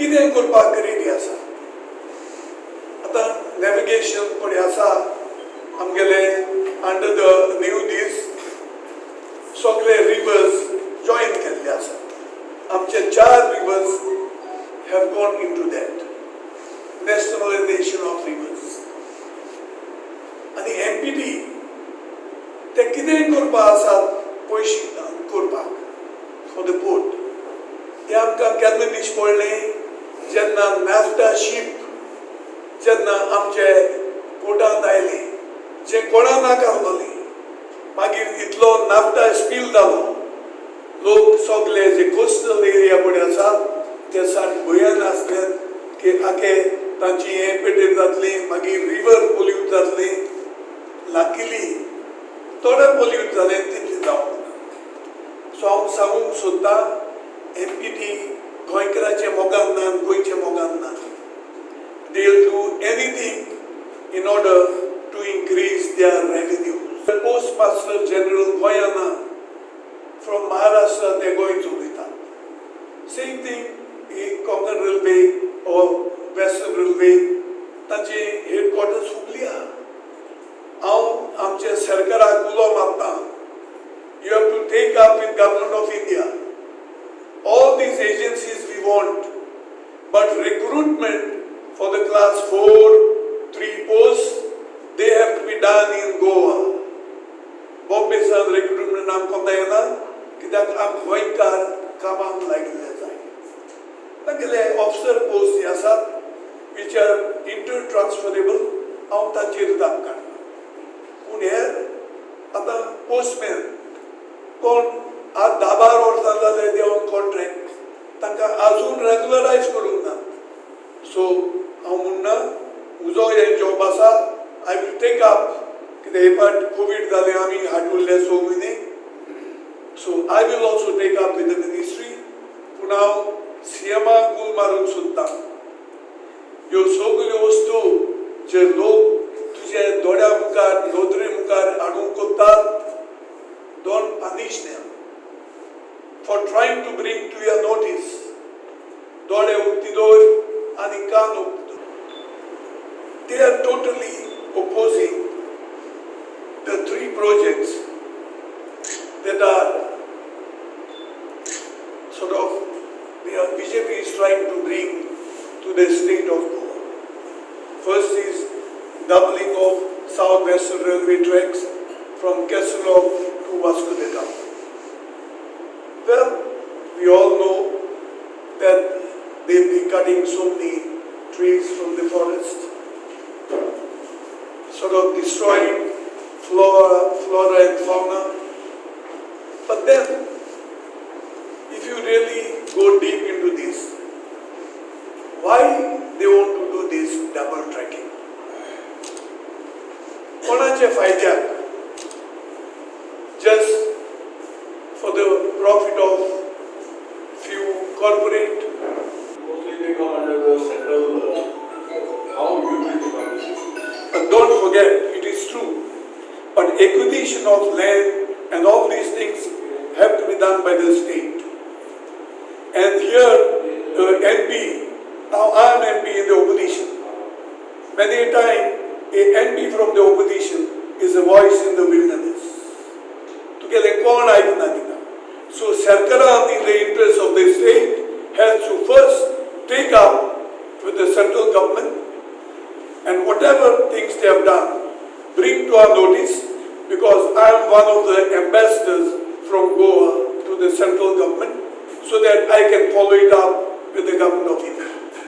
कितें करपाक रेडी आसा? आतां नॅविगेशन पळय आसा आमगेले, अंडर the new दीस सगळे रिवर्स जॉईन केल्ले आसा. आमचे चार rivers have gone into that nationalization of rivers. आनी एमपीटी ते कितेंय करपा आसात पयशे करपाक फॉर the port. ते आमकां केन्ना दिश्टी पडलें? जेन्ना नाफ्टा शीप जेन्ना आमचे पोर्टांत आयलें, जे कोणा नाका आसलोलें. मागीर इतलो नाफ्टा स्पील जालो, लोक सगले जे कोस्टल एरिया पळय आसात ते सारके भंयान आसले की आके तांची हें पेटेर जातली, मागीर रिवर पोल्यूट जातली. लकीली थोडे पोल्यूट जालें, तितलें जावंक ना. सो हांव सांगूंक सोदतां, एमपीटी गोंयकाराचे मोगान ना, गोंयचे मोगान ना. They will do anything in order to increase their revenue. Post master general गोंया ना, फ्रॉम महाराष्ट्र ते गोंय चलयतात. Same thing in Konkan Railway or Western Railway, तांचे हेडक्वॉर्टर्स हुबली आहा. हांव आमच्या सरकाराक उलो मारता, you have to take up with Government of India. All these agencies we want, but recruitment for the class 4, 3 posts, they have to be done in Goa. Bombay सान recruitment आमकां जायना, कित्याक आम गोंयकार कामाक लागिल्ले जाय. तागेले ऑफिसर पोस्ट जे आसात, which are inter transferable, हांव तांचेर दाब काडना. पूण हेर आतां पोस्टमॅन कोण आज 10-12 वर्सां जाले ते ऑन कॉन्ट्रॅक्ट, तांकां अजून रेगुलरायज करूंक ना. सो हांव म्हणना, म्हजो हे जॉब आसा, I will take up. कित्याक हे फावट कोवीड जालें, आमी हाट उरले 6 म्हयने. So I will also take up with the ministry. पूण हांव सीएमाक उल मारूंक सोदतां, ह्यो सगल्यो वस्तू जे लोक तुजे दोळ्या मुखार, नदरे मुखार हाडूंक कोत्तात, don't punish them for trying to bring to your notice. दोळे उक्ती दवर आनी कान उक्ती दवर. They are totally opposing the three projects that are sort of the BJP is trying to bring to the state of Goa. First is doubling of South Western Railway tracks from Castle to Vasco da Gama. Well, we all know that they'll be cutting so many trees from the forest, sort of destroying flora and fauna. But then, if you really go deep into this, why they want to do this double tracking? कोणाचे फायद्याक? Just for the profit of few corporate? Mostly they come under the central, how you will define this? But don't forget, it is true. But acquisition of land and all these things have to be done by the state. And here, the MP, now I am MP in the opposition. Many a time, a MP from the opposition is a voice in the wilderness. तुगेले कोण आयकना तिका. So सरकारान in the interest of the state has to first take up with the central government and whatever things they have done, bring to our notice, because I am one of the ambassadors from Goa to the central government, so that I can follow it up with the Government of India.